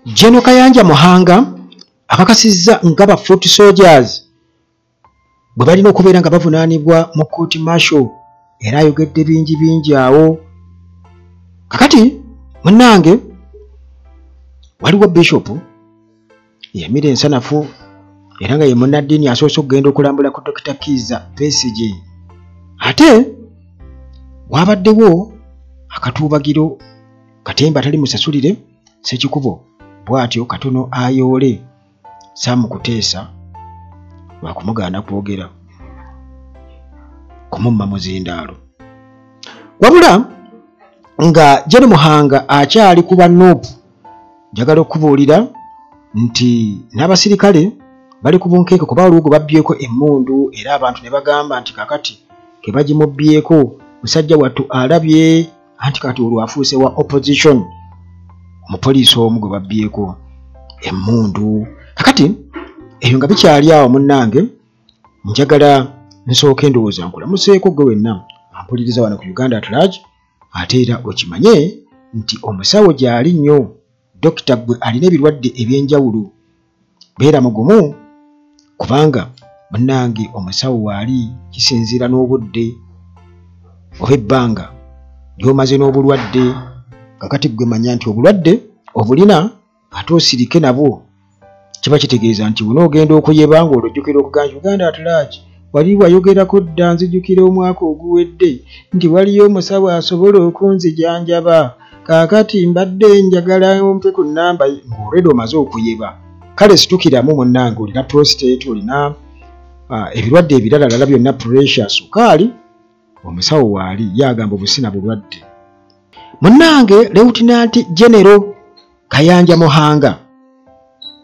General Kayanja Muhanga akakasizza nga ba foot soldiers bwe balina okubeera nga bavunaanibwa mu court martial, era ayogedde bingi bingi awo. Kakati munnange waliwo bishop yamira ensanafu era nga ye munnaddiini asoose okugenda okulambula ku Dr. Kizza Besigye. Ate wabaddewo akatuubagiro Katemba tali musasulire Ssekikubo bw'atyo katono ayoole Sam Kuteesa lwakumugaana kwogera kumumma muzindaalo. Wabula nga Gen Muhanga akyali ku ba NUP, njagala okubuulira nti n'abasirikale bali ku bunkenke kuba waliwo gwe babbyeko emmundu, era abantu ne bagamba nti kakati ke bagimubbyeko musajja wattu alabye, anti kati olwo afuuse wa opposition, omupoliisi omu gwe babbyeko emmundu. Kakati ebyo nga bikyali awo munnange, njagala nsooke ndowooza nkulamuseeko gwe wenna ampuliriza wano ku Uganda at Large, ate era okimanye nti omusawo gy'ali nnyo, dokita gwe alina ebirwadde ebyenjawulo, beera mugumu kubanga munnange omusawo waali kisinziira n'obudde oba ebbanga ly'omaze n'obulwadde. Kakati gwe manya nti obulwadde obulina ate osirike nabwo, kiba kitegeeza nti onoogenda okuyeba ng'olwojjukira okuganja Uganda at Large wali wayogerako dda, nzijukira omwaka oguwedde nti waliyo omusawo asobola okunzijanjaba, kaakati mbadde njagala ompe ku nnamba, ng'olwedde omaze okuyeba. Kale situkiramu munnange, olina prostate, olina ebirwadde ebiralalala byonna, pressure, sukaali, omusawo waali ye agamba obusina bulwadde. Munnange Lieutenant General Kayanja Muhanga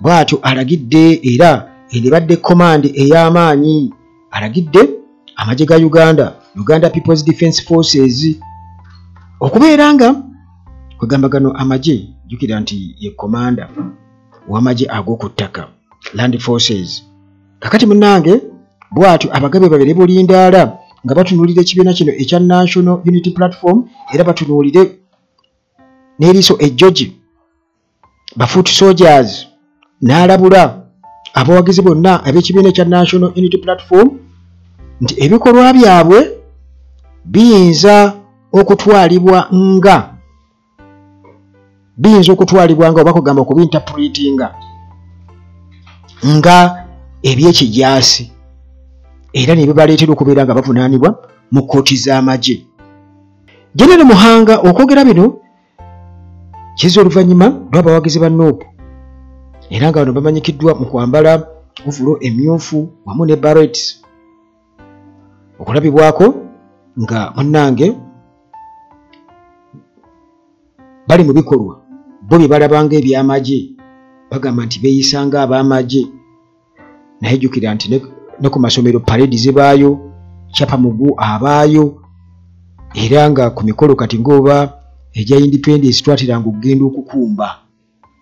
bw'atyo alagidde, era ebadde command ey'amaanyi, alagidde amagye ga Uganda, Uganda People's Defence Forces, okubeera nga kwegamba gano amagye, jjukira nti ye commander w'amagye ag'oku ttaka, Land Forces. Kakati munnange bw'atyo abagabe babere bulindaala nga batunuulira ekibiina kino ekya National Unity Platform, era batunuulire n'eriiso ejjogi ba foot soldiers, n'alabula abawagizi bonna ab'ekibiina ekya National Unity Platform nti ebikolwa byabwe biyinza okutwalibwa nga oba kugamba okubinterpretinga nga ebyekijaasi, era ne bibaleetera okubeera nga bavunaanibwa mu kkooti z'amagye. General Muhanga okwogera bino kizza oluvannyuma lw'abawagizi ba NUP, era nga bano bamanyikiddwa mu kwambala ovulo emyufu wamu ne barrets, okulabibwako nga munnange bali mu bikolwa bo bye balabanga eby'amagye, bagamba nti beeyisa ng'ab'amagye. Naye jjukira nti ne ku masomero parade zibaayo, chapa mugu abaayo, era nga ku mikolo kati ng'oba egya independence twateranga okugenda okukumba,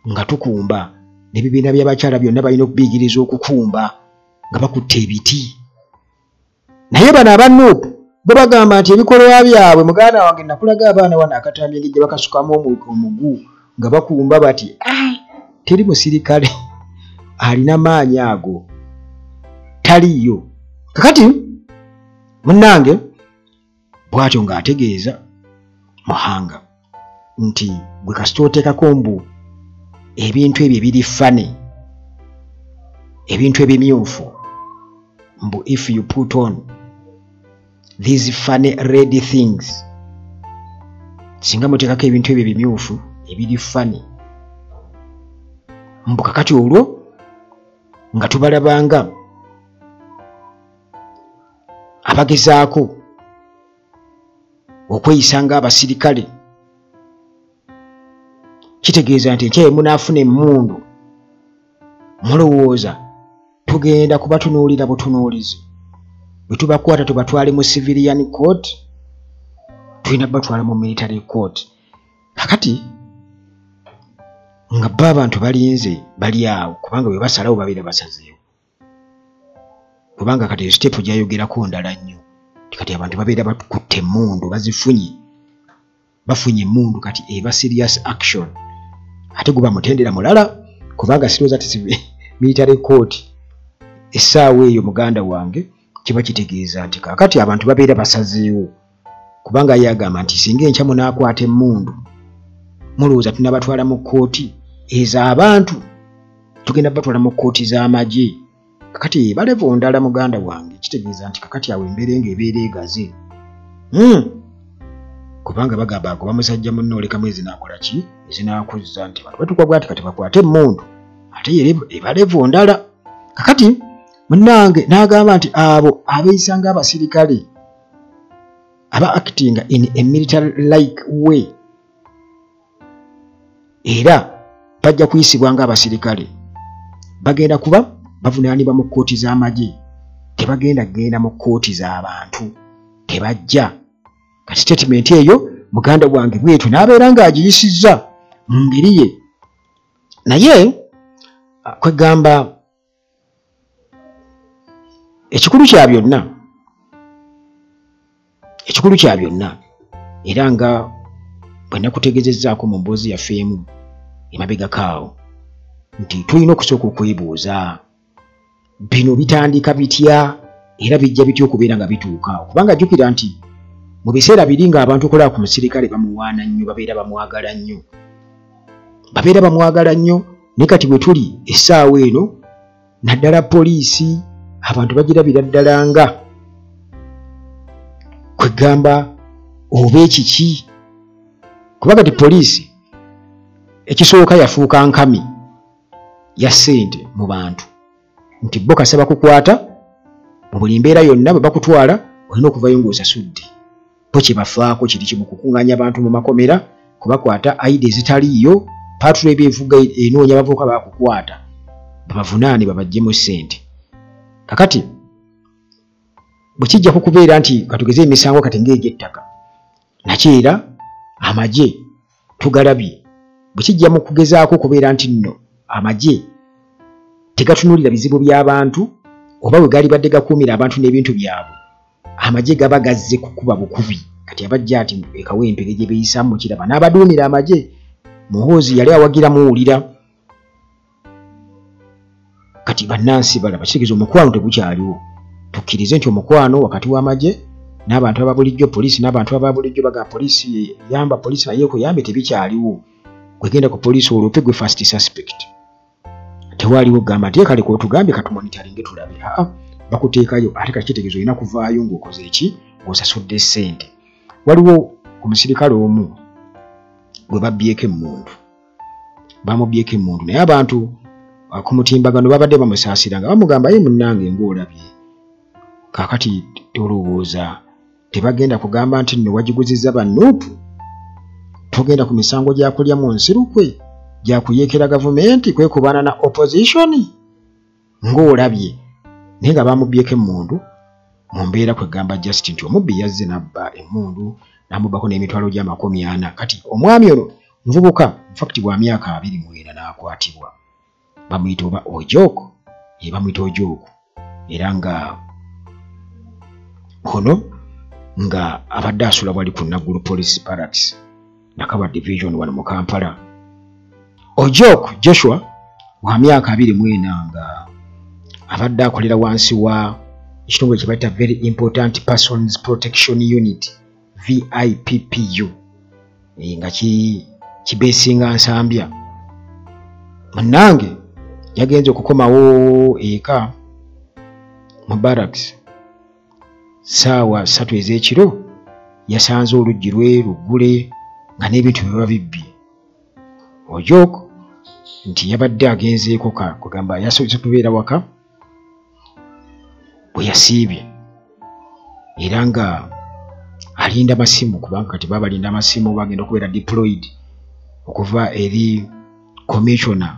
nga tukumba n'ebibiina by'abakyala byonna balina okubiyigiriza okukumba nga bakutte ebiti. Naye bano aba NUP bo bagamba nti ebikolwa byabwe, muganda wange nakulaga abaana wano akatambi engeri gye bakasukamu omugu nga bakumba bati, teri musirikale alina maanyi ago, taliiyo. Kakati munnange bw'atyo ng'ategeeza Muhanga nti gwe kasita oteekako mbu ebintu ebyo ebiri fane, ebintu ebimyufu, mbu if you put on these funny red things, singa muteekako ebintu ebyo ebimyufu ebiri fane, mbu kakati olwo nga tubalabanga abagezaako okweyisa ng'abasirikale, kitegeeza nti enkya munaafuna emmundu mulowooza tugenda kubatunuulira butunuulizi, bwe tubakwata tubatwale mu civilian court, tulina batwala mu military court. Kakati nga bo abantu balinze bali awo, kubanga bwe basalawo babeera basazeewo, kubanga kati step gy'ayogerako ndala nnyo, kati abantu babeera bakutte emmundu, bazifunye, bafunye emmundu, kati eba serious action. Ate guba mutendera mulala, kubanga sirowooza ti military court essaawa eyo muganda wange kiba kitegeeza nti kaakati abantu babeera basazeewo, kubanga ye agamba nti singa enkya munaakwata emmundu mulowooza tunabatwala mu kkooti ez'abantu, tugenda batwala mu kkooti z'amagye. Kakati balevo ndala muganda wange, kitegeeza nti kakati awo embeera ng'ebeera egaze, kubanga bagamba agoba musajja munno olekamu ezinaakola ki, ezinaakuzza, nti bantu batuuka bwati kati bakwate emmundu ate ebalevo ndala. Kakati munnange n'agamba nti abo abeeyisa ng'abasirikale aba acting in a military like way era bajja kuyisibwa ng'abasirikale, bagenda kuba bavunaanibwa mu kkooti z'amagye, tebagenda kugenda mu kkooti z'abantu, tebajja. Kati statement eyo muganda wange bwetyo n'abeera ng'agiyisizza mu ngeri ye, naye kwegamba ekikulu kya byonna, ekikulu kya byonna, era nga bwe nakutegeezezzaako mu mboozi yaffe emu emabegako awo nti tulina okusooka okwebuuza bino bitandika bitya era bijja bitya okubeera nga bituuka awo, kubanga jjukira nti mu biseera biri ng'abantu okulaba ku musirikale bamuwaana nnyo, babeera bamwagala nnyo, babeera bamwagala nnyo. Naye kati bwe tuli essaawa eno naddala poliisi abantu bagirabira ddala nga kwegamba oba ekiki, kuba kati poliisi ekisooka yafuuka nkami ya ssente mu bantu, nti bo kasaba kukwata mu buli mbeera yonna, bwe bakutwala olina okuvayo ng'osasudde. Bo kye bafaako kiri kimu, kukuŋŋaanya abantu mu makomera, kubakwata aida ezitaliiyo, paatulo ebyevuga enoonya abavubuka bakukwata babavunaane babaggyemu ssente. Kakati bwe kijja kukubeera nti katugeze emisango kati ng'egy'ettaka, nakyo era amagye tugalabye, bwe kijja mu kugezaako okubeera nti nno amagye tegatunuulira bizibu by'abantu oba we gaali badde gakuumira abantu n'ebintu byabwe, amagye gaba gazze kukuba bukubi. Kati abajja ati ekawempe gye beeyisaamu mukiraba n'abaduumira amagye. Muhoozi yali awagira muwulira, kati bannansi balaba, kitegeeza omukwano tegukyaliwo. Tukkirize nti omukwano wakati w'amagye n'abantu aba bulijjo, poliisi n'abantu aba bulijjo, baga poliisi yamba, poliisi naye ekuyambe, tebikyaliwo. Gwegenda ku poliisi olwope gwe first suspect, tewaliwo kugamba nti kale k'otugambye katumonitaringe tulabe, aa bakuteekayo. Ate kati kitegeeza olina kuvaayo ng'okoze eki, ng'osasudde ssente. Waliwo omusirikale omu gwe babbyeko emmundu, bamubyeko emmundu, naye abantu ku mutimbagano babadde bamusaasira nga bamugamba ye munnange ng'olabye, kaakati olowooza tebagenda kugamba nti nno wagiguzizza bannuupu, togenda ku misango gya kulya mu nsirukwe gya kuyeekera gavumenti kwekubaana na opposition ng'olabye. Naye nga bamubyeko emmundu mu mbeera kwegamba just nti omubbi yazze n'abba emmundu n'amubbako n'emitwalo gy'amakumi ana. Kati omwami ono muvubuka infact bwa myaka 24 n'akwatibwa, bamuyita oba Ojok, bamuyita Ojok, era nga ono nga abadde asula wali ku Naggulu Police Barracks, Nakawa Division wano mu Kampala. Ojok Joshua wa myaka 24 nga abadde akolera wansi wa ekitongole kye bayita Very Important Persons Protection Unit VIPPU, nga kibeesinga Nsambya. Munnange yagenze okukomawo eka mu barracks ssaawa 3 ez'ekiro, yasanze oluggi lwe luggule nga n'ebintu biba bibbye. Ojok nti yabadde agenzeeko kugamba yasoose kubeera waka bwe yasiibye, era nga alinda masimu, kubanga kati babalinda amasimu, bagenda okubeera deployed okuva eri commissioner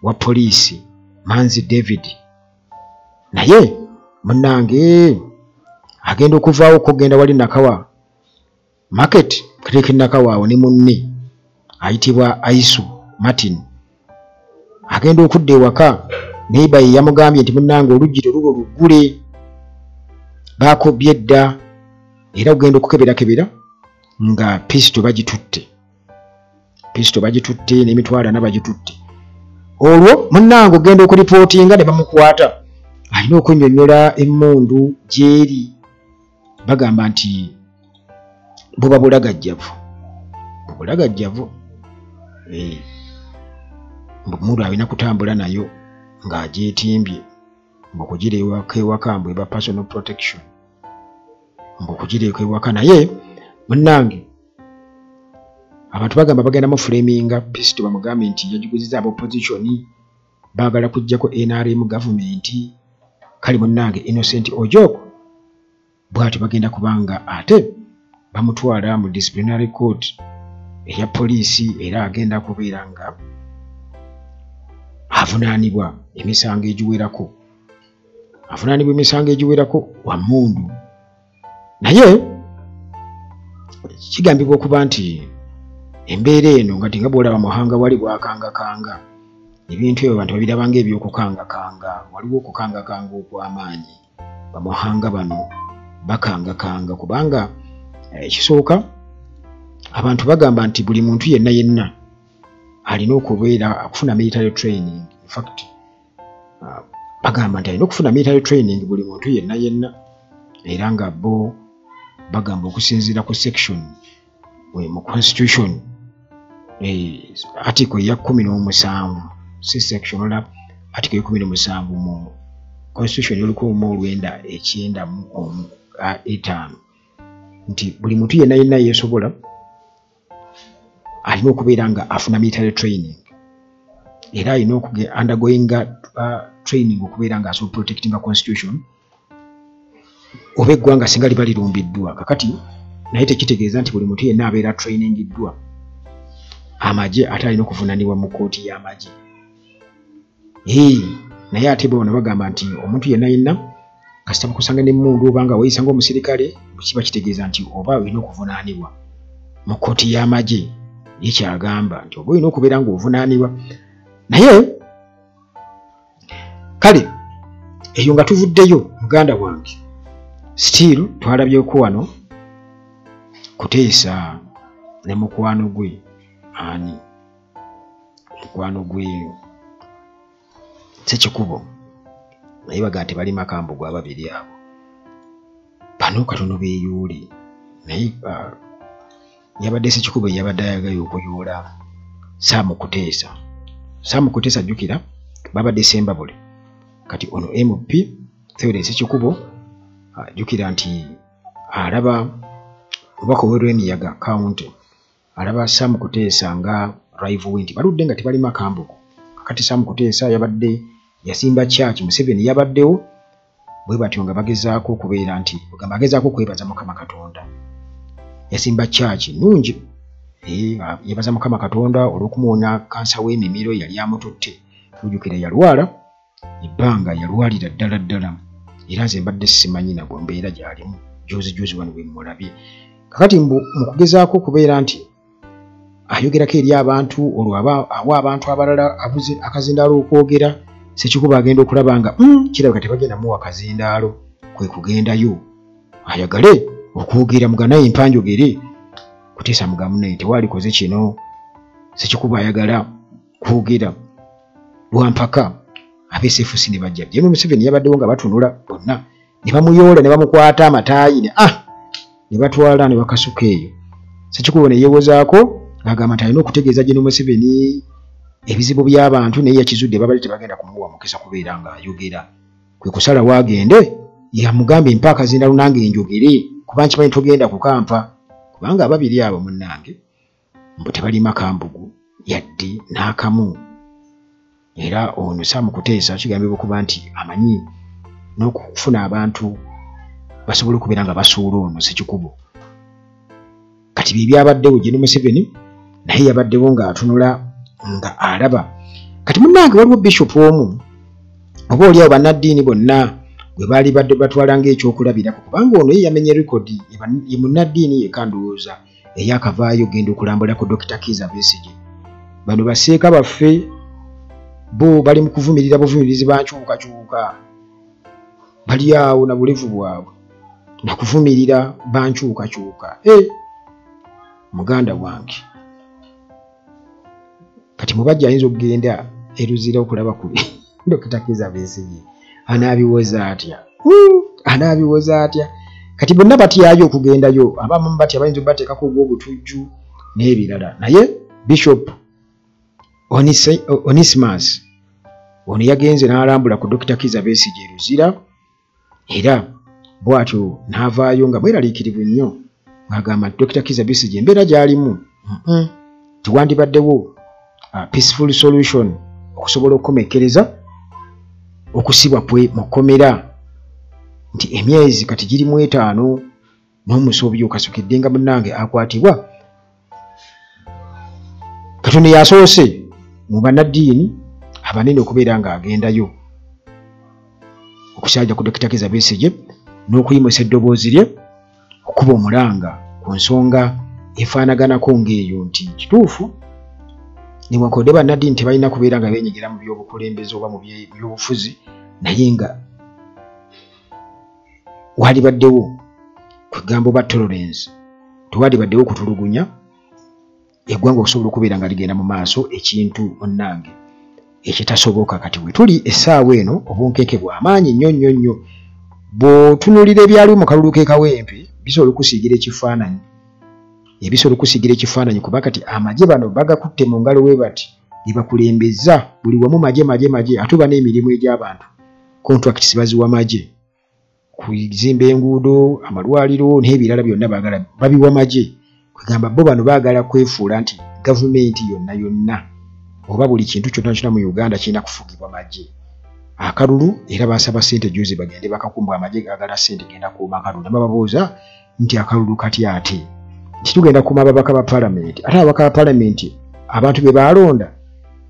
wa poliisi Manzi David. Naye munnange agenda okuvaawo okugenda wali Nakawa market, kateeka Nakawa awo ne munne ayitibwa Aisu Martin, agenda okudda ewaka neighbor ye yamugambye nti munnange oluggi telulwo luggule, baakobye dda, era ogenda okukeberakebera nga pisito bagitutte. Pisito bagitutte n'emitwalo ana bagitutte. Olwo munnange ogenda okuripootinga ne bamukwata, alina okunnyonnyola emmundu gy'eri. Bagamba nti buba bulagajjavu, bulagajjavu. Mbu alina kutambula nayo ng'agyetimbye, mbu okugireewako ewaka mbu eba personal protection, mbu okugireeko ewaka. Naye munnange abantu bagamba bagenda mu flaminga pisito, bamugambe nti yagiguziza aba opposition, baagala kuggyako NRM gavumenti. Kale munnange Innocent Ojok bw'atyo bagenda kubanga ate bamutwala mu disciplinary court eya poliisi, era agenda kubeera nga avunaanibwa emisango egiwerako, avunaanibwa emisango egiwerako wa mmundu. Naye kigambibwa okuba nti embeera eno nga tinga bw'olaba Muhanga wali bwakangakanga ebintu ebyo, abantu babiraba ng'ebyokukangakanga. Waliwo okukangakanga okw'amaanyi, bamuhanga bano bakangakanga, kubanga ekisooka abantu bagamba nti buli muntu yenna yenna alina okubeera okufuna military training. In fact bagamba nti alina okufuna military training buli muntu yenna yenna, era nga bo bagamba okusinziira ku section mu constitution, article ya 17, si section ola article ya 17 mu constitution y'1995, nti buli muntu yenna yenna yeesobola alina okubeera nga afuna military training, era alina undergoing training okubeera nga asobola protecting constitution oba eggwanga singa liba lirumbiddwa. Kakati naye tekitegeeza nti buli muntu yenna abeera trainingiddwa amagye ate alina okuvunaanibwa mu kkooti y'amagye. Naye ate bo bano bagamba nti omuntu yenna yenna kasita bakusanga n'emmundu oba nga weeyisa ng'omusirikale, kiba kitegeeza nti oba olina okuvunaanibwa mu kkooti y'amagye. Ye kyagamba nti oba olina okubeera ng'ovunaanibwa. Naye kale eyo nga tuvuddeyo muganda wange, still twalabyeko wano Kuteesa ne mukwano gwe ani, mukwano gwe Ssekikubo, naye bagamba nti bali makambugu ababiri abo bano katono beeyuule. Naye yabadde Ssekikubo yabadde ayagala okuyoola Sam Kuteesa. Sam Kuteesa jjukira babadde Sembabule, kati ono MP Theodore Ssekikubo jjukira nti alaba omubaka ow'Olwemiyaga county, alaba Sam Kuteesa nga rival we, nti baludde nga tebali makambugu. Kakati Sam Kuteesa yabadde yasimba church, Museveni yabaddewo, bwe batyo nga bagezaako okubeera nti ogamba agezaako okwebaza Mukama Katonda. Yasimba church nnungi, yebaza Mukama Katonda olw'okumuwonya kansa w'emimiro yali amututte. Mujjukira yalwala ebbanga, yalwalira ddala ddala, era nze mbadde simanyi nabwe mbeera gy'alimu juzi juzi wano bwe mmulabye. Kakati mbu mu kugezaako okubeera nti ayogerako eri abantu, olwo awa abantu abalala akazindaalo okwogera, Ssekikubo agenda okulaba nga kirabika tebagenda muwa kazindaalo, kwe kugendayo ayagale okwogera muganaye mpanjogere. Kuteesa mugamu naye tewalikoze kino. Ssekikubo ayagala kwogera lwampaka, ab'SFC ne bajja. General Museveni yabaddewo nga batunula bonna ne bamuyoola ne bamukwata amataayi ne batwala ne bakasuka eyo. Ssekikubo ne yeewozaako ng'agamba nti alina okutegeeza General Museveni ebizibu by'abantu, naye yakizudde babadde tebagenda kumuwa mukisa kubeera ng'ayogera. Kwe kusalawo agende yamugambye mpa akazindaalo nange njogere, kuba nkimanyi togenda kukampa, kubanga ababiri abo munnange mbu tebalima kambugu yadde n'akamu. Era ono Sam Kuteesa kigambibwa okuba nti amanyi n'okufuna abantu basobole okubeera nga basuula ono Ssekikubo. Kati bye byabaddewo. General Museveni naye yabaddewo ng'atunula nga alaba. Kati munnange waliwo bishop omu oba oli awo bannaddiini bonna gwe baali badde batwala ng'ekyokulabirako, kubanga ono ye yamenye rekodi, ye munnaddiini yekka ndowooza eyakavaayo genda okulambula ku Dr. Kizza Besigye. Bano baseeka baffe bo bali mu kuvumirira buvumirizi bankyukakyuka, bali awo na bulevu bwabwe nakuvumirira bankyukakyuka. Muganda wange Kati Mubajje ayinza okugenda e Luzira okulaba ku Dr. Kizza Besigye, anaabiwoza atya? Anaabiwoza atya? Kati bonna batyayo okugendayo, abamu batya bayinza obateekako ogw'obutujju n'ebirala. Naye Bishop Onesimus ono yagenze n'alambula ku Dr. Kizza Besigye e Luzira, era bw'atyo n'avaayo nga mweraliikirivu nnyo ng'agamba nti Dr. Kizza Besigye embeera gy'alimu tewandibaddewo peaceful solution okusobola okukomekkereza okusibwa kwe mu kkomera, nti emyezi kati giri mu 5 n'omusobyo okasukidde nga munnange akwatibwa. Katonda yasoose mu bannaddiini abanene okubeera ng'agendayo okusajja ku Dr. Kizza Besigye n'okuyimusa eddoboozi lye okuba omulanga ku nsonga efaanaganako ng'eyo, nti kituufu newankubadde bannaddiini tebalina kubeera nga beenyigira mu byobukulembeze oba mu byobufuzi, naye nga walibaddewo kwegamba oba tolerance, tewalibaddewo kutulugunya eggwanga okusobola okubeera nga ligenda mu maaso, ekintu munnange ekitasoboka. Kati we tuli essaawa eno obunkenke bw'amaanyi nnyo nnyo nnyo. Bw'otunuulira ebyaliwo mu kalulu k'e Kawempe bisobola okusiigira ekifaananyi, ebisobola okusiigira ekifaananyi, kuba kati amagye bano bagakutte mu ngalo we bati gebakulembeza buli wamu magye magye magye, ate oba n'emirimu egy'abantu contracts baziwa magye, kuzimba enguudo, amalwaliro n'ebirala byonna baagala babiwa magye. Kwegamba bo bano baagala kwefuula nti gavumenti yonna yonna oba buli kintu kyonna kyonna mu Uganda kirina kufugibwa magye. Akalulu era basaba ssente juzi bagende bakakumbwa amagye gaagala ssente genda kuuma akalulu, ne bababuuza nti akalulu kati ate nti tugenda kuuma ababaka ba palamenti, ate ababaka ba palamenti abantu be baalonda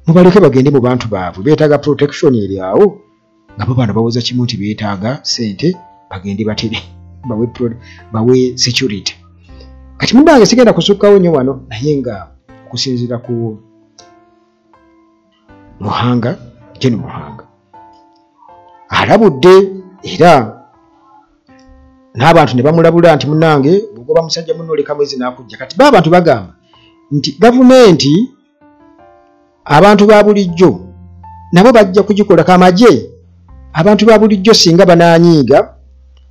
mubaleke bagende mu bantu baabwe, beetaaga protection eri awo. Nga bo bano bawoza kimu nti beetaaga ssente bagende batere bawe security. Kati munnange sigenda kusukkawo nnyo wano, naye nga okusinziira ku Muhanga, Gen Muhanga alabudde era n'abantu ne bamulabula nti munnange bw'ogoba musajja munno oleka mwezi n'akujja. Kati ba abantu bagamba nti gavumenti abantu ba bulijjo nabo bajja kugikolako amagye. Abantu ba bulijjo singa banaanyiiga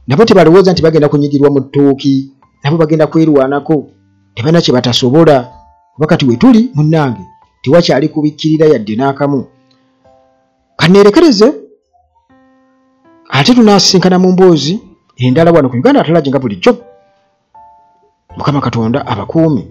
nabo tebalowooza nti bagenda kunyigirwa mu ttooki, nabo bagenda kwerwanako, tebalina kye batasobola. Kuba kati we tuli munnange tewakyali kubikkirira yadde n'akamu. Kanneerekereze ate tunaasisinkana mu mboozi endala wano ku Uganda At Large nga bulijjo. Mukama Katonda abakuume.